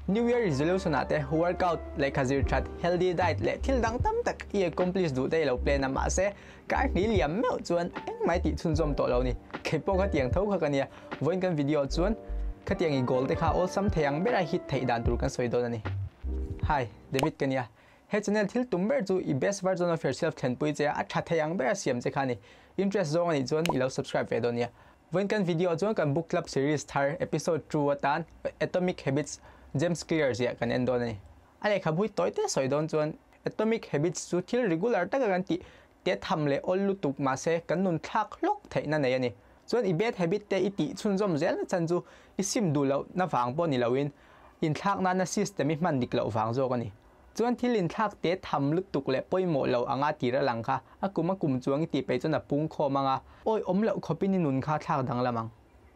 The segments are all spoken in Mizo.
New Year resolution ah te workout, lehkha zir that, healthy diet leh thil dang tam tak i accomplish duh te i lo plan a mahse kar hnih liam meuh chuan engmah i tih chhunzawm tawh lo ni. Kei pawh khatiang tho kha ka nia. Vawiin kan video chuan khatiang i goal te kha awlsam thei ang bera hit theih dan tur kan sawi dawn a ni. Hi, David ka nia. He channel thil tum ber chu i best version of yourself thlenpui che a, a tha thei ang bera siam che kha a ni. Interest zawng a nih chuan i lo subscribe ve dawn nia. Vawiin kan video chuan kan book club series thar episode 2 atan Atomic Habits James Clear ziah kan en dawn a ni. A lehkhabu hi tawi te sawi dawn chuan Atomic Habits chu thil regular taka kan tih te tham leh awl lutuk mahse kan nun thlak hlawk theihna nei a ni. Chuan i bad habit te i tih chhunzawm zel na chan chu i sim duh loh na vang pawh ni loin inthlak nana system i hman dik loh vang zawk a ni. Chuan thil inthlak te tham lutuk leh pawimawh lo anga tir a lang kha a kum a kum chuang i tih peih chuan a pung khawm ang a, awi awm loh khawpin i nun kha thlak danglam ang.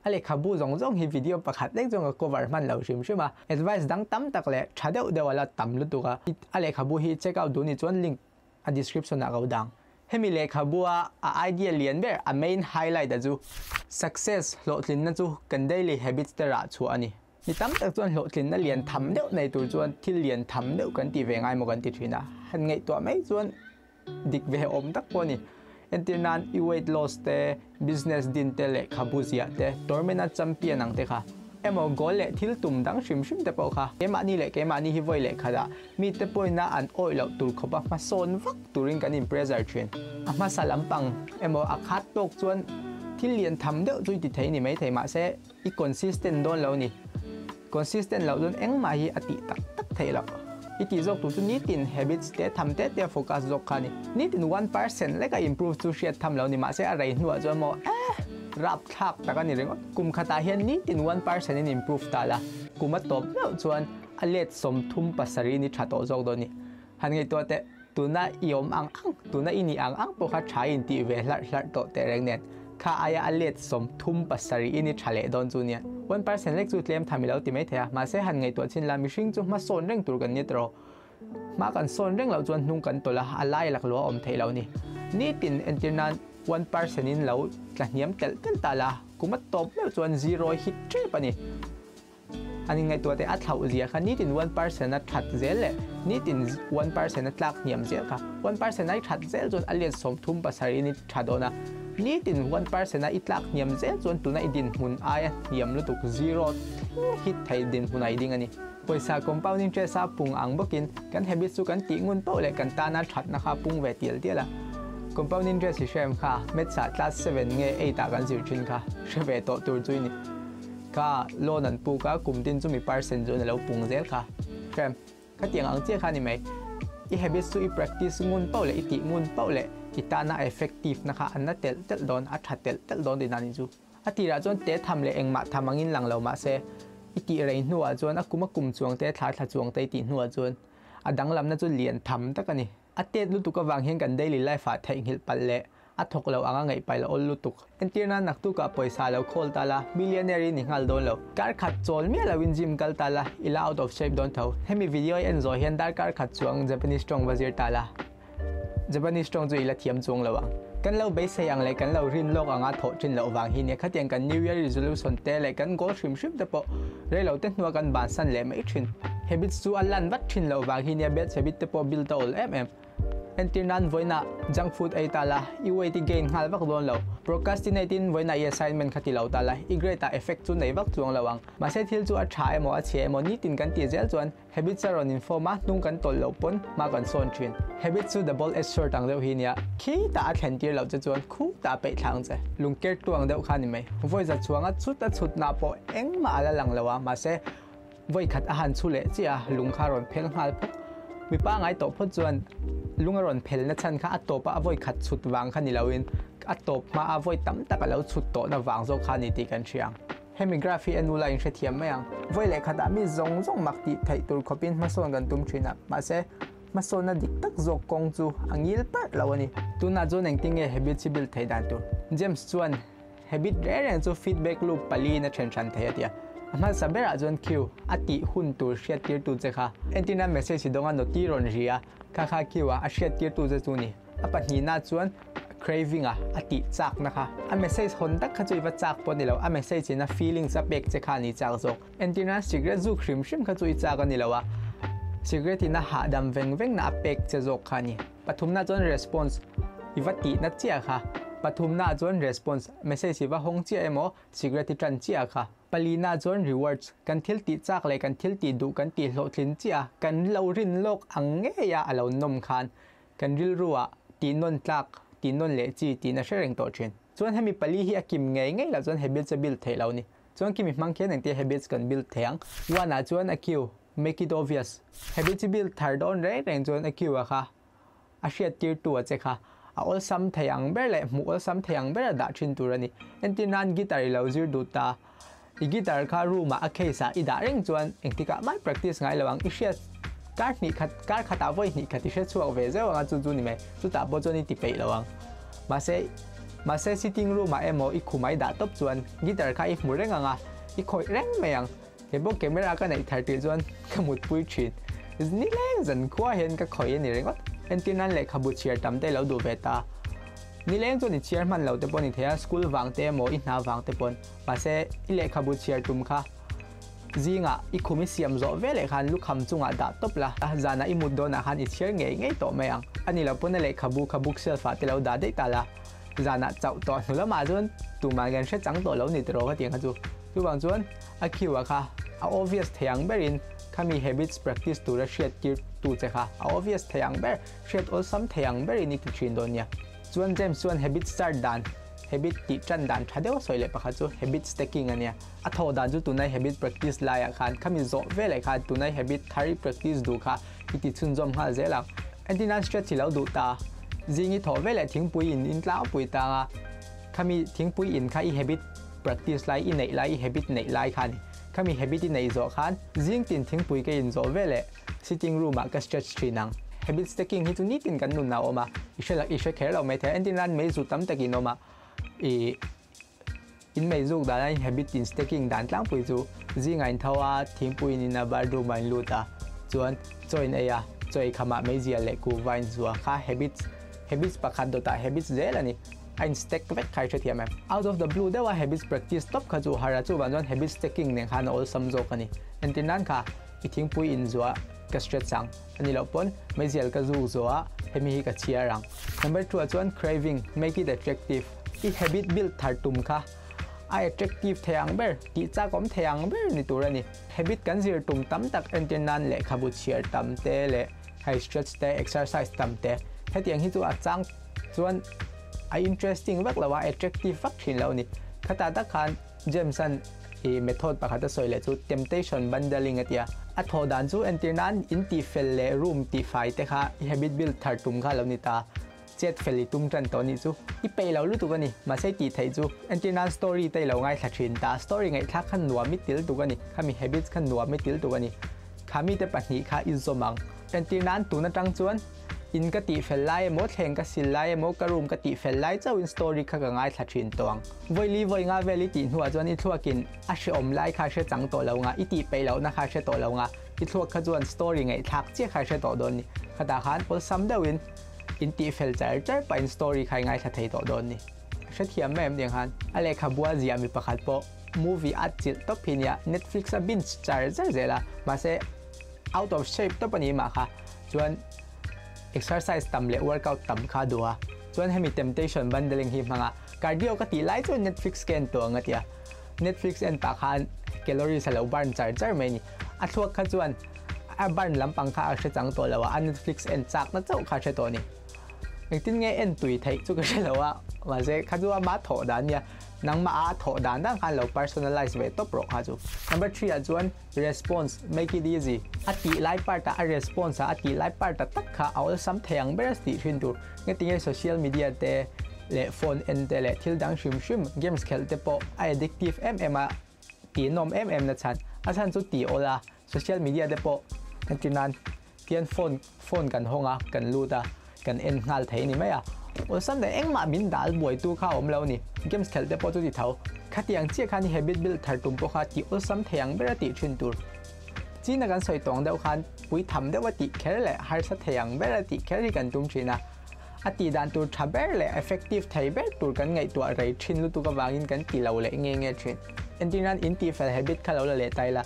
A lehkhabu zawng zawng hi video pakhat lek chuan ka cover hman lo hrim hrim a, advice dang tam tak leh tha deuh deuh a la tam lutuk a, a lehkhabu hi check out duh ni chuan link a description ah ka lo dang. Hemi lehkhabu a a idea lian ber a main highlight a chu success hlawhtlinna chu kan daily habits te rah chhuah a ni. Mi tam tak chuan hlawhtlinna lian tham deuh nei tur chuan thil lian tham deuh kan ti ve ngai maw kan ti thin a, han ngaihtuah mai chuan dik ve awm tak pawh a ni. Entir nan i weight loss te, business din te, lehkhabu ziah te, tournament a champion ang te kha emaw goal leh thil tum dang hrim hrim te pawh kha keimahni leh keimahni hi vawi lehkhatah mite pawhina an awih loh tur khawpa hmasawn vak turin kan in pressure thin. A hmasa lampang emaw a khat tawk chuan thil lian tham deuh chu i ti thei ni maithei mahse I consistent dawn lo ni. Consistent loh chuan engmah hi a tih tak tak theih loh. I tih zawk tur chu nitin habits te tham te te a focus zawk kha a ni. Nitin 1% leka improve chu hriat tham lo ni mahse a rei hnuah chuan maw eh rap thlak tak a ni ringawt. Kum khatah hian nitin 1% in improve ta la, kum a tawp meuh chuan a let 37 ni tha tawh zawk dawn ni. Han ngaihtuah teh, tuna i awm ang ang, tuna i nih ang ang pawh kha tha in tih ve hlarh hlarh tawh teh reng nen, kha aia a let 37 in i tha leh dawn chu nia. 1% lek chu tlem tham i lo ti mai thei a, mahse han ngaihtuah chin la, mihring chu hma sawn reng tur kan ni tawh. Hma kan sawn reng loh chuan hnung kan tawlh a, a lai lak lua awm theih lo ni. Nitin entir nan 1% in lo tla hniam telh telh ta la, kum a tawp meuh chuan zero hit tep a ni. An inngaihtuah te a thlauh zia kha nitin 1% a that zel leh nitin 1% a tlak hniam zel kha 1% a i that zel chuan a let 37 in i tha dawn a, nitin 1% a i tlak hniam zel chuan tuna i dinhmun aia hniam lutuk zero thleng hit thei dinhmun a i ding a ni. Pawisa compound interest a pung ang bawkin kan habits chu kan tih ngun poh leh kan tana thatna kha a pung ve tial tial a. Compound interest i hrem kha maths ah class 7 nge 8 ah kan zir thin kha hre ve tawh tur chu i ni. Kha loan an puk a, kum tin chu mi percent chuan a lo pung zel kha. Hrem, khatiang ang chiah kha a ni mai. I habits chu i practice ngun pauh leh i tih ngun pauh leh i tana effective na kha an na telh telh dawn, a tha telh telh dawn tihna a ni chu. A tirah chuan te tham leh engmah tham angin lang lo mahse, i tih rei hnuah chuan a kum a kum chuang te, thla thla chuang te i tih hnuah chuan a danglamna chu lian tham tak a ni. A tet lutuk avang hian kan daily life ah theihnghilh palh leh a thawk lo anga ngaih paih la awl lutuk. Entir nan naktuk ah pawisa lo khawl ta la, millionaire i ni nghal dawn lo. Kar khat chawl miah lo in gym kal ta la, i la out of shape dawn tho. Hemi video i en zawh hian darkar khat chuang Japanese tawng va zir ta la, Japanese tawng chu i la thiam chuang lo ang. Kan lo beisei ang leh kan lo rin lawk anga thawh thin loh vang hi nia khatiang kan New Year resolution te leh kan goal hrim hrim te pawh rei lo te hnua kan bansan leh mai thin. Habits chu a lan vat thin loh vang hi nia bad habit te pawh build a awl em em. Entir nan vawiinah junk food ei ta la, i weight i gain nghal vak dawn lo. Procrastinate in vawiinah i assignment kha ti lo ta la, i grade ah effect chu nei vak chuang lo ang. Mahse thil chu a tha emaw a chhia emaw nitin kan tih zel chuan habits a rawn inform a, hnung kan tawlh loh pawn hma kan sawn thin. Habits chu double edged sword ang deuh hi nia, khitah a thlen tir loh che chuan khutah a peih thla ang che. Lungker tu ang deuh kha ni mai. Vawi za chuang a chhut a chhut nah pawh engmah a la lang lo a, mahse Vawi khat a han chhu leh chiah a, lung kha a rawn phel nghal phawk. Mipa ngai tawh phawt chuan lung a rawn phel na chhan kha a tawp a, a vawi khat chhut vang kha ni loin a tawp hma a vawi tam tak a lo chhut tawhna vang zawk kha a ni tih kan hria ang. Hemi graph hi en ula inhrethiam mai ang. Vawi leh khatah mi zawng zawng mak tih theih tur khawpin hmasawn kan tum thin a, mahse hmasawnna dik tak zawk kawng chu a ngil parh lo a ni. Tunah chuan engtin nge habits hi build theih dan tur? James chuan Habit reng reng chu feedback loop paliin a then hran thei a ti a. A hmasa berah chuan cue, a tih hun tur hriattirtu che kha. Entirna message hi dawnga noti rawn ri a, kha kha cue a, a hriattirtu che chu ni. A pahnihna chuan craving a a tih chakna kha. A message hawn tak kha chu i va chak pawh a ni lo, a message in a feelings a pek che kha a ni chak zawk. Entirna cigarette zuk hrim hrim kha chu i chak a ni lo a, cigarette in a hahdam veng veng na a pek che zawk kha a ni. Pathumna chuan response i va tihna chiah kha. Pathumna chuan response, message i va hawng chiah emaw cigarette i tan chiah kha. Palina chuan rewards, kan thil tih chak leh kan thil tih duh kan tih hlawhtlin chiah a, kan lo rin lawk ang ngei a a lo nawm khan kan rilru ah tih nawn tlak, tih nawn leh chi tihna hre reng tawh thin. Chuan hemi pali hi a kim ngei ngei loh chuan habits a build theih lo ni. Chuan kimi hmang khian engtia habits kan build thei ang? One ah chuan a cue, make it obvious. Habits i build thar dawn reng reng chuan a cue a kha a hriat tir tu a che kha a awlsam thei ang ber leh hmuh awlsam thei ang ber a dah thin tur a ni. Entir nan guitar i lo zir duh ta, i guitar kha room ah a case ah i dah reng chuan engtikah mai practice ngai lo ang, i hriat kar hnih khat kar khatah vawi hnih khat i hre chhuak ve zeuh ang a chu chu ni mai, chutah pawh chuan i ti peih lo ang. Mahse mahse sitting room ah emaw i khum ah i dah tawp chuan guitar kha i hmu reng ang a, i khawih reng mai ang. He pawh camera ka neih thar tih chuan ka mutpui thin. Nileng zan khua hian ka khawih a ni ringawt. Entir nan lehkhabu chhiar tam te lo duh ve ta. Nileng chuan i chhiar hman lo te pawh ni thei a, school vang te emaw i hna vang te pawn. Mahse i lehkhabu chhiar tum kha zingah i khum i siam zawh ve leh khan lukham chungah dah tawp la, zanah i mut dawnah khan i chhiar ngei ngei tawh mai ang. A ni lo pawn a lehkhabu kha bookshelf ah te lo dah daih ta la. Zanah chauh tawh hnu lamah chuan tumah kan hre chang tawh lo ni tiraw ka tih ang kha chu. Chuvang chuan a cue ah kha a obvious thei ang berin khami habits practice tura hriat tir tu che kha a obvious thei ang ber, hriat awlsam thei ang berin i ti thin dawn nia. Chuan James chuan habit start dan, habit tih tan dan tha deuh a sawi leh pakhat chu habit stacking a nia. A thawh dan chu tunai habit practice laiah khan khami zawh veleh khan tunai habit thar i practice duh kha i ti chhunzawm nghal zel ang. Entirnan stretch i lo duh ta, zing i thawh veleh thingpui in in tlangpui tang a, Khami thingpui in kha i habit practice lai i neih lai i habit neih lai kha a ni. Khami habit i neih zawh khan zing tin thingpui ka in zawh veleh sitting room ah ka stretch thin ang. Habit stacking hi chu nitin kan nun a awm a, i hre i hre kher lo mai thei a. Entir nan mei zu tam tak in awm a, i in mei zuk dan a in habit in stacking dan tlangpui chu zingah in tho a, thingpui in in a bathroom ah in lut a, chuan chaw in ei a, chaw ei khamah meizial leh kuhva in zu a, kha habits habits pakhat dawtah habits zel a ni. A in stack vek kha i hrethiam em? Out of the blue deuha habits practice tawp kha chu har a, chuvang chuan habit stacking nen khan a awlsam zawk a ni. Entir nan kha i thingpui in zuah ka stretch ang, a ni loh pawn meizial ka zuk zuah hemi hi ka chhiar ang. Number two ah chuan craving, make it attractive. I habit build thar tum kha a attractive thei ang ber, tih chak awm thei ang ber ni tur a ni. Habit kan zir tum tam tak entir nan lehkhabu chhiar tam te leh hei stretch te, exercise tam te, hetiang hi chu a chang Chuan a interesting vak lo a, attractive vak thin lo a ni. Khatah tak khan James-a'n i method pakhat a sawi leh chu temptation bundling a ti a. A thawh dan chu entir nan in tih fel leh room tih fai te kha i habit build thar tum kha lo ni ta. Chet fel i tum tan tawh nih chu i peih lo lutuk a ni. Mahse i tih theih chu entir nan story te i lo ngaithla thin ta. Story ngaihthlak kha nuam i til tuk a ni. Khami habits kha nuam i til tuk a ni. Khami te pahnih kha i zawm ang. Entir nan tun atang chuan In ka tih fel lai emaw, thleng ka sil lai emaw, ka room ka tih fel lai chauhin story kha ka ngaithla thin tawh ang. Vawili vawi nga vel i tih hnuah chuan i thluakin a hrehawm lai kha hre chang tawh lo nga, i tih peih lohna kha hre tawh lo nga, i thluak kha chuan story ngaihthlak chiah kha hre tawh dawn ni. Khatah khan awlsam deuhin in tih fel char char pahin story kha i ngaithla thei tawh dawn ni. Hrethiam mai em tiang khan a lehkhabua ziah mi pakhat pawh movie a chilh tawp hi nia, Netflix a binge char char zel a, mahse out of shape tawp a ni mah kha. Chuan exercise tam leh workout tam kha duh a, chuan hemi temptation bundling hi hmang a, cardio ka tih lai chuan Netflix ka en tawh ang a ti a, Netflix en pah khan calories a lo burn char char mai a ni. A thluak kha chuan a burn lampang kha a hre chang tawh lo a, a Netflix en chakna chauh kha a hre tawh a ni. Engtin nge en tui theih chu ka hre lo a, mahse kha chu ama thawh dan a nia, nangmah a thawh dan dan khan lo personalize ve tawp rawh kha chu. Number 3 ah chuan Response, Make it easy. A tih lai part ah a response ah a tih lai part ah tak kha a awlsam thei ang ber a tih thin tur. Ngetinge social media te leh phone en te leh thil dang hrim hrim games khelh te pawh a addictive em em a tih nawm em em na chhan. A chhan chu tih awl a, social media te pawh entir nan tian phone phone kan hawng a, kan lut a, kan en nghal thei a ni mai a. Awlsam leh engmah min dal buaitu kha a awm lo a ni. Games khelh te pawh chu ti tho. Khatiang chiah khan i habit build thar tum pawh kha tih awlsam thei ang ber a tih thin tur. China kan sawi tawng deuh khan pui tham deuh a tih kher leh harsa thei ang ber a tih kher hi kan tum thin a. A tih dan tur tha ber leh effective thei ber tur kan ngaihtuah rei thin lutuk avangin kan ti lo leh nge nge thin. Entirnan in tihfel habit kha lo la leh ta ila.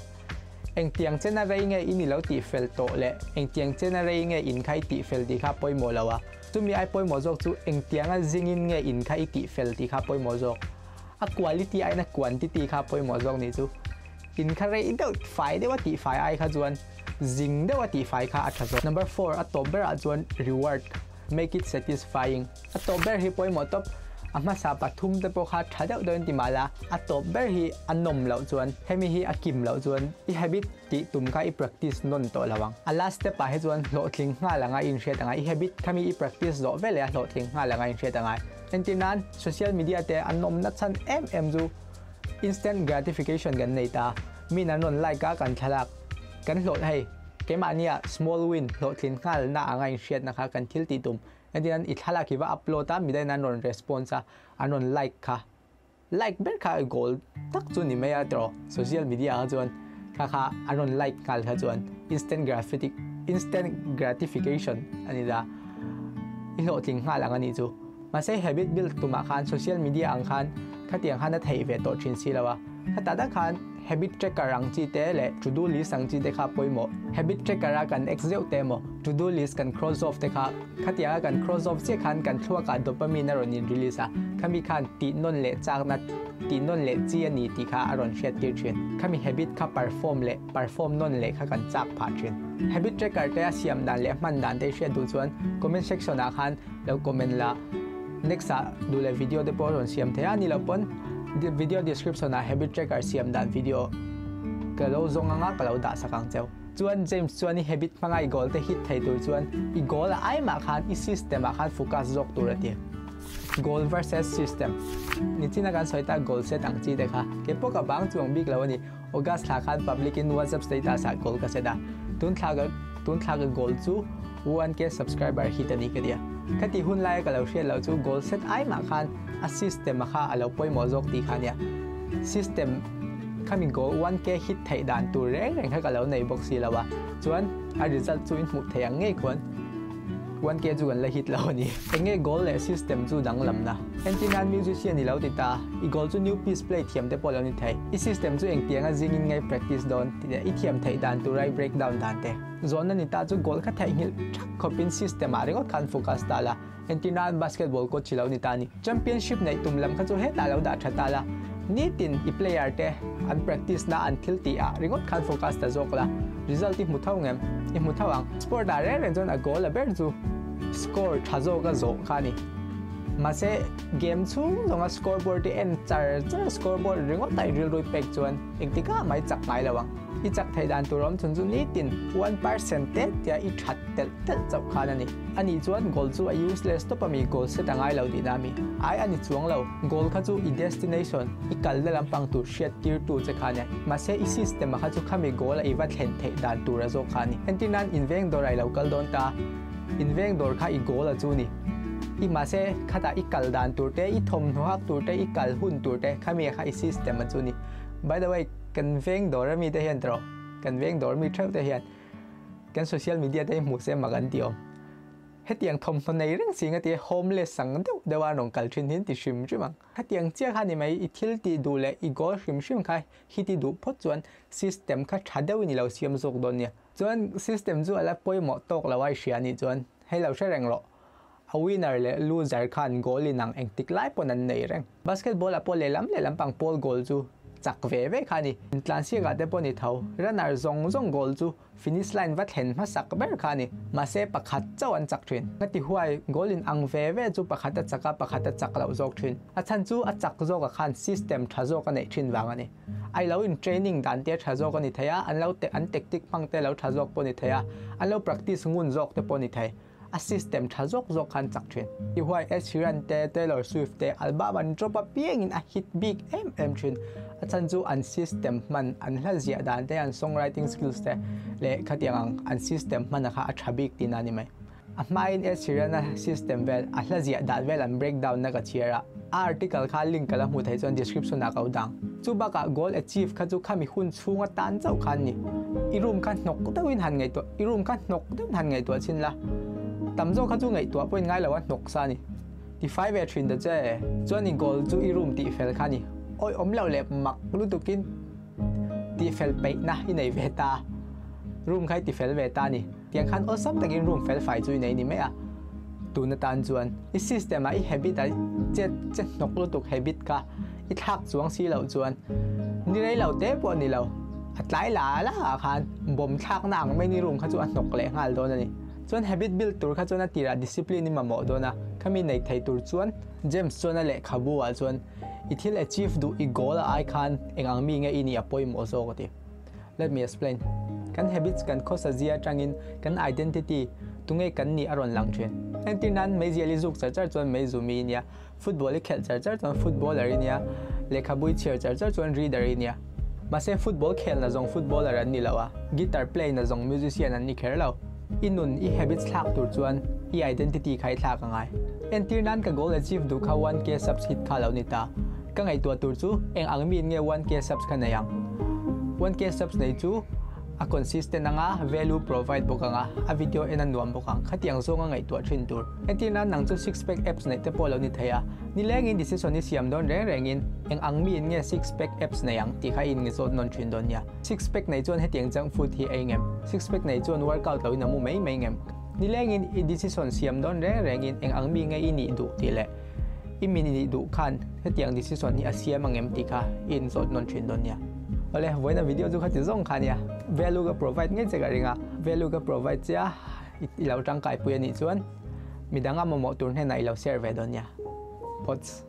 Engtiang chena rei nge in i lo tihfel tawh leh engtiang chena rei nge in kha i tihfel tih kha pawimawh lo a. Chumi ai pawimawh zawk chu engtianga zingin nge in kha i tihfel tih kha pawimawh zawk. A quality aiin a quantity kha pawimawh zawk nih chu. In kha rei deuh fai deuha tihfai ai kha chuan zing deuha tihfai kha a tha zawk. Number four, a tawp berah chuan reward, make it satisfying. A tawp ber hi pawimawh tawp, a hmasa pathum te pawh kha tha deuh deuhin ti mahla a tawp ber hi a nawm loh chuan hemi hi a kim loh chuan i habit tih tum kha i practice nawn tawh lo ang. A last step ah hi chuan hlawhtling nghal anga i inhriat angai, i habit kha mi i practice zawh veleh a hlawhtling nghal anga i inhriat angai. Entir nan social media te a nawmna chhan em em chu Instant gratification kan nei ta, min an rawn like a kan thlalak kan hlawh hei keimahnia small win hlawhtlin nghalna anga inhriatna kha kan thil tih tum entir an i thlalak hi va upload a midangin an rawn response a an rawn like kha like ber kha goal tak chu ni mai a tiraw social media ah chuan kha kha an rawn like nghal kha chuan instant graphic instant gratification a ni ta i hlawhtling nghal ang a nih chu. Mahse habit build tumah khan social media ang khan khatiang khan a theih ve tawh thin si lo a. Khatah tak khan habit tracker ang chi te leh to do list ang chi te kha pawimawh. Habit tracker a kan ex zeuh te emaw to do list kan cross off te kha khatiang a kan cross off chiah khan kan thluakah dopamine a rawn in release a, khami khan tih nawn leh chakna tih nawn leh chi a ni tih kha a rawn hriat tir thin. Khami habit kha perform leh perform nawn leh kha kan chak phah thin. Habit tracker te a siam dan leh hman dan te hriat duh chuan comment section ah khan Lo comment la next ah duh leh video te pawh rawn siam thei a ni lo pawn video description ah habit tracker siam dan video ka lo zawng anga ka lo dah sak ang cheu. Chuan James chuan i habit hmanga i goal te hit thei tur chuan i goal a ai mah khan i system ah khan focus zawk tur a ti. Goal versus system. Nichina kan sawi ta goal set ang chi te kha kei pawh ka bang chuang bik lo a ni. August thla khan public in WhatsApp status ah goal ka set a, tun thla ka tun thla ka goal chu 1k subscriber hit a ni ka tia. Ka tih hun laia ka lo hriat loh chu goal set ai mah khan a system a kha a lo pawimawh zawk tih kha nia. System khami goal 1k hit theih dan tur reng reng kha ka lo nei bawk si lo a, chuan a result chu in hmuh theih ang ngei khuan 1k chu kan la hit lo a ni. Eng nge goal leh system chu danglamna? Entir nan musician i lo ti ta, i goal chu new piece play thiam te pawh lo ni thei. I system chu engtianga zingin ngai practice dawn ti leh i thiam theih dan tura i break down dan te. Zawnna ni ta chu goal kha theihnghilh thak khawpin system ah ringawt khan focus ta la. Entir nan basketball coach i lo ni ta ni. Championship neih tum lam kha chu hetah lo dah tha ta la. Nitin i player te an practice na an thil tih ah ringawt khan focus ta zawk la. Result i hmu tho ngem? I hmu tho ang. Sport ah reng reng chuan a goal a ber chu score tha zawk a zawh kha a ni. Mahse game chhung zawnga scoreboard i en char char scoreboard ringawt a i rilru i pek chuan engtikah mah i chak ngai lo ang. I chak theih dan tur awm chhun chu nitin 1% te tia i that telh telh chauh khan a ni. Anih chuan goal chu a useless tawp a mi, goal set a ngai lo tihna a mi. Ai a ni chuang lo, goal kha chu i destination, i kalna lampang tur hriat tir tu che kha a nia. Mahse i system a kha chu khami goal a i va thlen theih dan tur a zawk kha a ni. Entir nan inveng dawr a i lo kal dawn ta, inveng dawr kha i goal a chu ni. I mahse khatah i kal dan tur te, i thawmhnaw hak tur te, i kal hun tur te khami a kha i system a chu ni. By the way, kan veng dawr a mite hian tawh, kan veng dawr mi theuh te hian kan social media te hi hmuh se mak an ti awm. Hetiang thawmhnaw nei reng si nga ti homeless ang deuh deuh a rawn kal thin hi an ti hrim hrim ang. Hetiang chiah kha ni mai, i thil tih duh leh i goal hrim hrim kha hi ti duh phawt chuan system kha tha deuhin i lo siam zawk dawn nia. Chuan system chu a la pawimawh tawk lo a i hria anih chuan hei lo hre reng rawh. A winner leh loser khan goal in ang engtik lai pawn an nei reng. Basketball ah pawh lehlam lehlam pang pawl goal chu chak ve ve kha a ni. Intlansiak ah te pawh ni tho. Runner zawng zawng goal chu finish line va thlen hmasak ber kha a ni. Mahse pakhat chauh an chak thin. Ngati huai goal in ang ve ve chu pakhat a chak a, pakhat a chak loh zawk thin. A chhan chu a chak zawk ah khan system tha zawk a neih thin vang a ni. Ai lo in training dan te tha zawk a ni thei a, an lo an tactic hmang te lo tha zawk pawh a ni thei a, an lo practice ngun zawk te pawh a ni thei. A system tha zawk zawk khan chak thin. I huai Ed Sheeran te, Taylor Swift te album an drop apiangin a hit bik em em thin. A chhan chu an system hman, an hla ziah dan te, an songwriting skills te leh khatiang ang an system hman a kha a tha bik tihna a ni mai. A hmain Ed Sheeran-a system vel, a hla ziah dan vel an breakdown na ka chhiar a, a article kha link ka la hmuh theih chuan description ah ka lo dang. Chu bakah goal achieve kha chu khami hun chhunga tan chauh khan ni. I room kha hnawk deuhin han ngaihtuah, i room kha hnawk deuhin han ngaihtuah chhin la. Tam zawk kha chu ngaihtuah pawhin ngai lo a hnawk sa a ni. Tifai ve thin ta che. Chuan i goal chu i room tihfel kha a ni. Awi awm loh leh mak lutukin tihfel peihna i nei ve ta. Room kha i tifel ve ta a ni. Tiang khan awlsam takin room fel fai chu i nei ni mai a. Tun atan chuan i system ah i habit ah che che hnawk lutuk habit kha i thlak chuang si loh chuan ni rei lo te pawh ni lo a tlai la la ah khan bawm thlakna ang mai ni room kha chu a hnawk leh nghal dawn a ni. Chuan habit build tur kha chuan a tirah discipline i mamawh dawn a, khami nei thei tur chuan James chuan a lehkhabu ah chuan i thil achieve duh i goal a ai khan eng ang mi nge i nih a pawimawh zawk a ti. Let me explain. Kan habits kan khawsa zia atangin kan identity, tunge kan nih a rawn lang thin. Entir nan meizial i zuk char char chuan meizu mi i nia, football i khelh char char chuan footballer i nia, lehkhabu i chhiar char char chuan reader i nia. Mahse football khelna zawng footballer an ni lo a, guitar play na zawng musician an ni kher lo. I nun, i habits thlak tur chuan i identity kha i thlak a ngai. Entir nan ka goal achieve duh kha 1K subs hit kha lo ni ta. Ka ngaihtuah tur chu eng ang miin nge 1K subs kha nei ang? 1K subs nei chu a consistent anga, value provide bawk anga, a video en a nuam bawk ang. Khatiang zawnga ngaihtuah thin tur. Entir nan nang chu six pack abs neih te pawh lo ni thei a. Nilengin decision i siam dawn reng rengin eng ang miin nge six pack abs nei ang tih kha i inngizawn nawn thin dawn nia. Six pack nei chuan hetiang junk food hi ei ngem? Six pack nei chuan workout loin a mu mai mai ngem? Nilengin i decision siam dawn reng rengin eng ang mi nge i nih duh tih leh i mi nih duh khan hetiang decision hi a siam ang em tih kha i inzawt nawn thin dawn nia. Awle, vawiina video chu khati zawng kha nia. Value ka provide ngei che ka ring a, value ka provide che a, i lo tangkaipui anih chuan midang a mamawh tur hnenah i lo share ve dawn nia. Pots.